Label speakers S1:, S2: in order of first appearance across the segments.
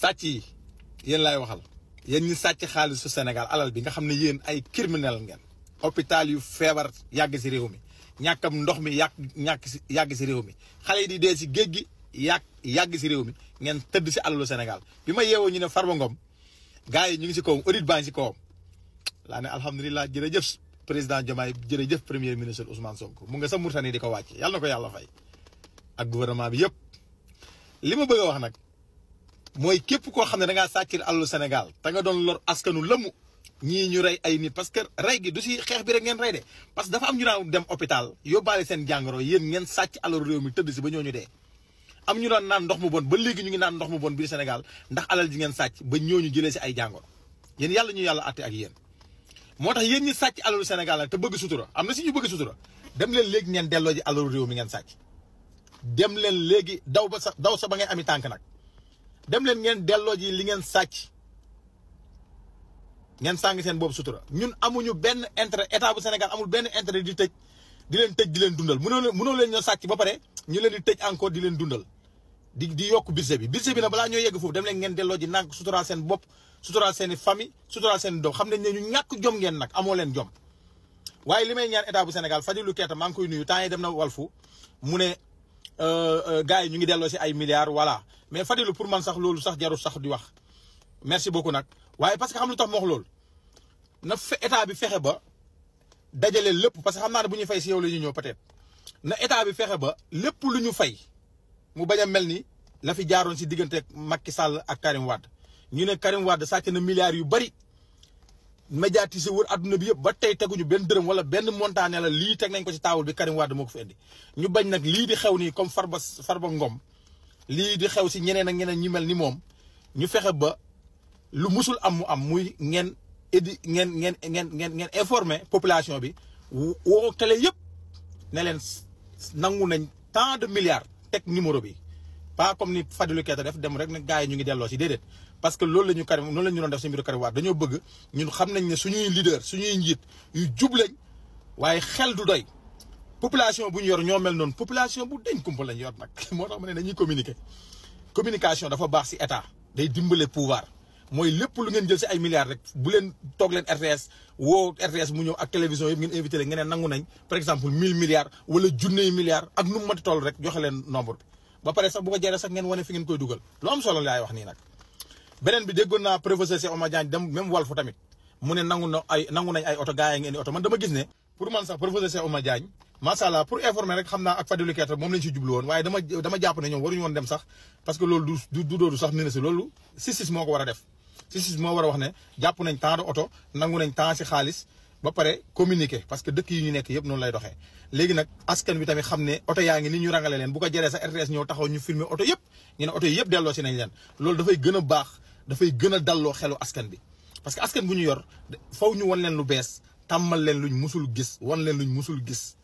S1: sàcc yi yéen laay waxal yéen ñi sàcc xaalisu Sénégal alal bi nga xam ne yéen ay criminel ngeen. hôpital yu feebar yàgg si réew mi ñàkkam ndox mi yàgg si réew mi xale yi di dee si géej gi yàgg si réew mi ngeen tëdd si alalu Sénégal bi ma yeewoo ñu ne Farba Ngom gars yi ñu ngi si kawam audit baa ngi si kawam laa ne alhamdulilah jërëjëf président Diomaye jërëjëf premier ministre Ousmane Sonko mu nga sa Mauritanie di ko wàcc yàlla na ko yàlla fay ak gouvernement bi yëpp. li ma bëgg a wax nag mooy képp koo xam ne da ngaa sàccir alalu Sénégal te nga doon lor askanu lëmm ñii ñu rey ay nit parce que rey gi du si xeex bi rek ngeen rey de parce que dafa am ñu daan dem hôpital yóbbaale seen jàngoro yéen ngeen sàcc alalu réew mi tëdd si ba ñooñu dee. am ñu doon naan ndox mu bon ba léegi ñu ngi naan ndox mu bon biir Sénégal ndax alal ji ngeen sàcc ba ñooñu jëlee si ay jàngoro yéen yàlla ñu yàlla àtte ak yéen. moo tax yéen ñi sàcc alalu Sénégal nag te bëgg sutura am na si ñu bëgg sutura dem leen léegi ngeen delloo ji alalu réew mi ngeen sàcc dem leen léegi daw sa ba ngay ami tànk nag dem leen ngeen delloo ji li ngeen sàcc ngeen sàng seen boobu sutura ñun amuñu benn intérêt état bu Sénégal amul benn intérêt di leen dundal mënoo leen ñoo sàcc ba pare ñu leen di tëj encore di leen dundal di yokk budget bi nag balaa ñoo yegg foofu dem leen ngeen delloo ji nànk suturaal seen bopp suturaal seen i famille suturaal seen i doom xam nañ ne ñu ñàkk jom ngeen nag amoo leen jom. waaye li may ñaan état bu Sénégal Fadilou Keita maa ngi koy nuyu temps yi dem na Walfu mu ne gars yi ñu ngi delloo si ay milliards voilà mais Fadilou pour man sax loolu sax jarul sax di wax merci beaucoup nag. waaye parce que xam lu tax ma wax loolu na état bi fexe ba dajale lépp parce que xam naa ne bu ñu fay si yow la ñu ñëw peut-être na état bi fexe ba lépp lu ñu fay mu bañ a mel ni la fi jaaroon si diggante Macky Sall ak Karim Wade ñu ne Karim Wade sàcc na milliards yu bari médiatisé wër adduna bi yëpp ba tey teguñu benn dërëm wala benn montagne la lii teg nañ ko ci taawul bi Karim Wade moo ko fi indi ñu bañ nag lii di xew nii comme Farba Ngom lii di xew si ñeneen ak ñeneen ñu mel ni moom ñu fexe ba lu musul am mu am muy ngeen informer population bi woo télé yëpp ne leen nangu nañ tant de milliards teg numéro bi pas comme ni Fadilou Keita def dem rek ne gars yi ñu ngi delloo si déedéet parce que loolu la ñu Karim noonu la ñu doon def si mbiru Karim Wade dañoo bëgg ñun xam nañ ne suñuy leader suñuy njiit yu jub lañ waaye xel du doy population bu ñu yor ñoo mel noonu population bu deñ kumpa lañ yor nag moo tax ma ne dañuy communication dafa baax si état day dimbale pouvoir mooy lépp lu ngeen jël si ay milliards rek bu leen toog leen RTS woo RTS mu ñëw ak télévision yëpp ngeen invité leen ngeen nangu nañ par exemple 1000 milliards wala junney milliards ak nu mu mati toll rek joxe leen nombre bi ba pare sax bu ko jaree sax ngeen wane fi ngeen koy dugal lu am solo laay wax nii nag. beneen bi déggoon naa professeur Cheikh Oumar Diagne dem même Walf tamit mu ne nangu nañ ay oto gars yi ngeen di oto man dama gis ne pour man sax professeur Cheikh Oumar Diagne macha allah pour informer rek xam naa ak Fadilou Keita moom lañ si jublu woon waaye dama jàpp ne ñoom waruñu woon dem sax parce que loolu du doodu sax ministre loolu justice moo ko war a def justice moo war a wax ne jàpp nañ temps de oto nangu nañ temps si xaalis ba pare communiquer parce que dëkk yi ñu nekk yëpp noonu lay doxee léegi nag askan bi tamit xam ne oto yaa ngi ni ñu rangale leen bu ko jëree sax RTS ñëw taxaw ñu filmer oto yëpp ñu ne oto yi yëpp delloo si nañ leen loolu dafay gën a baax dafay gën a dalloo xelu askan bi parce que askan bu ñu yor faw ñu wan leen lu bees tàmmal leen luñ musul gis wan leen luñ musul gis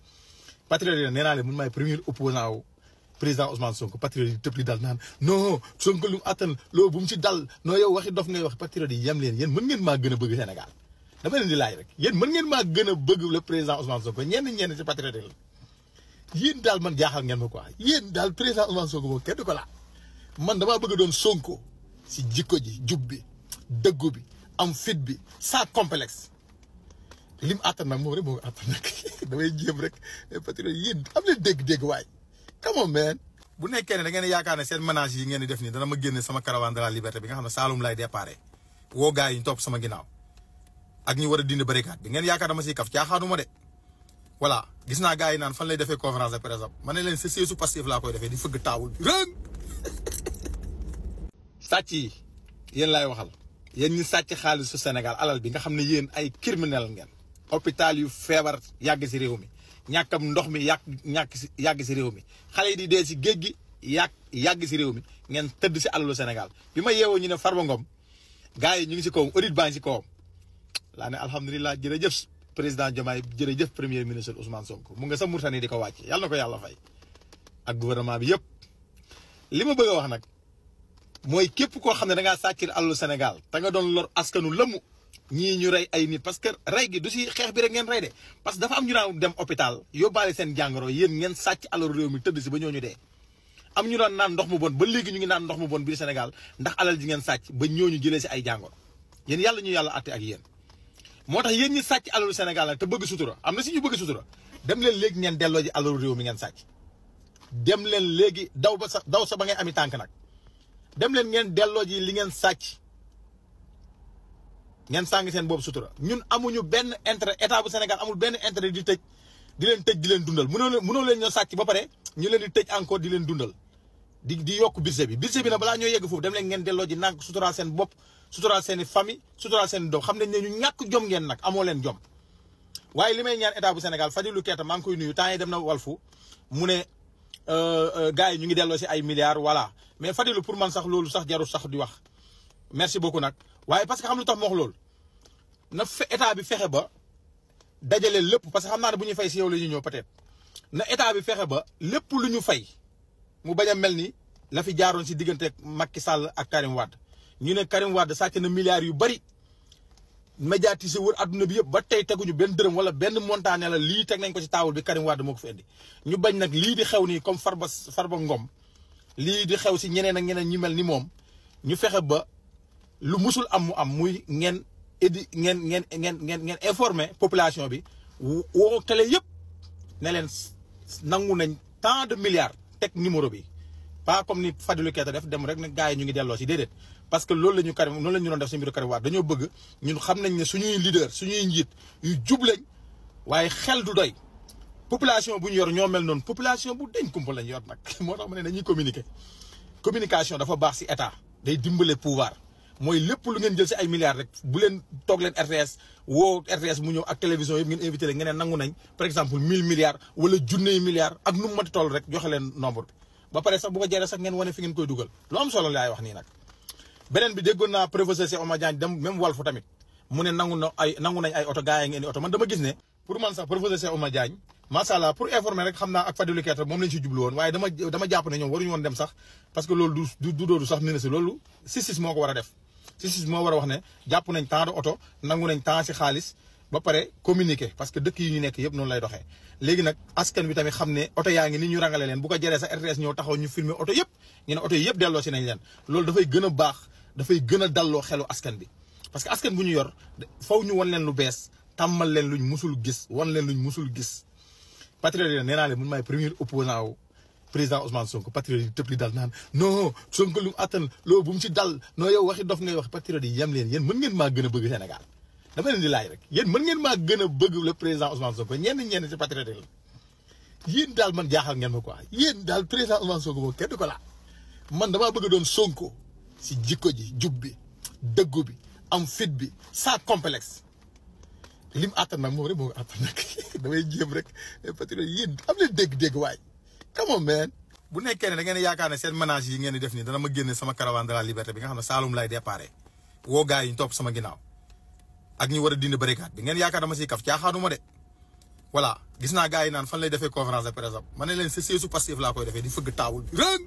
S1: patriote yi nee naa leen mun maay premier opposant wu président Ousmane Sonko patriote yi tëb li dal naan non Sonko lu mu attan loolu bu mu ci dal non yow waxi dof ngay wax patriote yi yem leen yéen mën ngeen maa gën a bëgg Sénégal dama leen di laaj rek yéen mën ngeen maa gën a bëgg le président Ousmane Sonko ñenn ci patriote yi la yéen daal man jaaxal ngeen ma quoi yéen daal président Ousmane Sonko moom kenn du ko laa man damaa bëgg doon Sonko si jikko ji jub bi dëggu bi am fit bi sans complexe lim attan nag moom rek moo ko attan nag damay jéem rek patriote yéen am leen dégg-dégg waay come on man bu nekkee ne da ngeen yaakaar ne seen ménage yi ngeen di def nii dana ma génne sama caravane de la liberté bi nga xam ne Saloum lay déparé woo gars yi ñu topp sama ginnaaw ak ñu war a dindi barricade bi ngeen yaakaar dama siy kaf caaxaanuma de voilà gis naa gars yi naan fan lay defee conférence de presse ma ne leen sa seesu Pastef laa koy defee di fëgg taawul bi rëng sàcc yi yéen laay waxal yéen ñi sàcc xaalisu Sénégal alal bi nga xam ne yéen ay criminel ngeen hôpital yu feebar yàgg si réew mi ñàkkam ndox mi yàgg si réew mi xale yi di dee si géej gi yàgg si réew mi ngeen tëdd si alalu Sénégal bi ma yeewoo ñu ne Farba Ngom gars yi ñu ngi si kawam audit baa ngi si kawam laa ne alhamdulilah jërëjëf président Diomaye jërëjëf premier ministre Ousmane Sonko mu nga sa Mauritanie di ko wàcc yàlla na ko yàlla fay ak gouvernement bi yëpp. li ma bëgg a wax nag mooy képp koo xam ne da ngaa sàccir alalu Sénégal te nga doon lor askanu lëmm ñii ñu rey ay nit parce que rey gi du si xeex bi rek ngeen rey de parce que dafa am ñu daan dem hôpital yóbbaale seen jàngoro yéen ngeen sàcc alalu réew mi tëdd si ba ñooñu dee. am ñu doon naan ndox mu bon ba léegi ñu ngi naan ndox mu bon biir Sénégal ndax alal ji ngeen sàcc ba ñooñu jëlee si ay jàngoro yéen yàlla ñu yàlla àtte ak yéen. moo tax yéen ñi sàcc alalu Sénégal nag te bëgg sutura am na si ñu bëgg sutura dem leen léegi ngeen delloo ji alalu réew mi ngeen sàcc dem leen léegi daw sa ba ngay ami tànk nag dem leen ngeen delloo ji li ngeen sàcc ngeen sàng seen boobu sutura. ñun amuñu benn intérêt état bu Sénégal amul benn intérêt di leen tëj di leen dundal mënoo leen ñoo sàcc ba pare ñu leen di tëj encore di leen dundal di yokk budget bi nag balaa ñoo yegg foofu dem leen ngeen delloo ji nànk suturaal seen bopp suturaal seen i famille suturaal seen i doom xam nañ ne ñu ñàkk jom ngeen nag amoo leen jom. waaye li may ñaan état bu Sénégal Fadilou Keita maa ngi koy nuyu temps yi dem na Walfu mu ne gars yi ñu ngi delloo si ay milliards voilà mais Fadilou pour man sax loolu sax jarul sax di wax merci beaucoup nag. waaye parce que xam lu tax ma wax loolu na état bi fexe ba dajale lépp parce que xam naa ne bu ñuy fay si yow la ñuy ñëw peut-être na état bi fexe ba lépp lu ñu fay mu bañ a mel ni la fi jaaroon si diggante Macky Sall ak Karim Wade ñu ne Karim Wade sàcc na milliards yu bari médiatisé wër adduna bi yëpp ba tey teguñu benn dërëm wala benn montant ne la lii teg nañ ko ci taawul bi Karim Wade moo ko fi indi ñu bañ nag lii di xew nii comme Farba Ngom lii di xew si ñeneen ak ñeneen ñu mel ni moom ñu fexe ba lu musul am mu am muy ngeen informer population bi woo télé yëpp ne leen nangu nañ tant de milliards teg numéro bi pas comme ni Fadilou Keita def dem rek ne gars yi ñu ngi delloo si déedéet parce que loolu la ñu Karim noonu la ñu doon def si mbiru Karim Wade dañoo bëgg ñun xam nañ ne suñuy leader suñuy njiit yu jub lañ waaye xel du doy population bu ñu yor ñoo mel noonu population bu deñ kumpa lañ yor nag moo tax ma ne dañuy communication dafa baax si état day dimbale pouvoir mooy lépp lu ngeen jël si ay milliards rek bu leen toog leen RTS woo RTS mu ñëw ak télévision yëpp ngeen invité leen ngeen nangu nañ par exemple 1000 milliards wala junney milliards ak nu mu mati toll rek joxe leen nombre bi ba pare sax bu ko jëree sax ngeen wane fi ngeen koy dugal lu am solo laay wax nii nag. beneen bi déggoon naa professeur Cheikh Oumar Diagne dem même Walfu tamit mu ne nangu nañ ay oto gars yi ngeen di oto man dama gis ne pour man sax professeur Cheikh Oumar Diagne macha allah pour informer rek xam naa ak Fadilou Keita moom lañ si jublu woon waaye dama jàpp ne ñoom waruñu woon dem sax parce que loolu du doodu sax ministre loolu justice moo ko war a def justice moo war a wax ne jàpp nañ temps de oto nangu nañ temps si xaalis ba pare communiquer parce que dëkk yi ñu nekk yëpp noonu lay doxee léegi nag askan bi tamit xam ne oto yaa ngi ni ñu rangale leen bu ko jëree sax RTS ñëw taxaw ñu filmer oto yëpp ñu ne oto yi yëpp delloo si nañ leen loolu dafay gën a baax dafay gën a dalloo xelu askan bi parce que askan bu ñu yor faw ñu wan leen lu bees tàmmal leen luñ musul gis wan leen luñ musul gis patriote yi nee naa leen mun maay premier opposant wu président Ousmane Sonko patriote yi tëb li dal naan non Sonko lu mu attan loolu bu mu ci dal non yow waxi dof ngay wax patriote yi yem leen yéen mën ngeen maa gën a bëgg Sénégal dama leen di laaj rek yéen mën ngeen maa gën a bëgg le président Ousmane Sonko ñenn ci patriote yi la yéen daal man jaaxal ngeen ma quoi yéen daal président Ousmane Sonko moom kenn du ko laa man damaa bëgg doon Sonko si jikko ji jub bi dëggu bi am fit bi sans complexe lim attan nag moom rek moo attan nag damay jéem rek patriote yéen am leen dégg-dégg waay come on man bu nekkee ne da ngeen yaakaar ne seen ménage yi ngeen di def nii dana ma génne sama caravane de la liberté bi nga xam ne Saloum lay déparé woo gars yi ñu topp sama ginnaaw ak ñu war a dindi barricade bi ngeen yaakaar dama siy kaf caaxaanuma de voilà gis naa gars yi naan fan lay defee conférence de presse ma ne leen c'est su Pastef laa koy defee di fëgg taawul bi rëng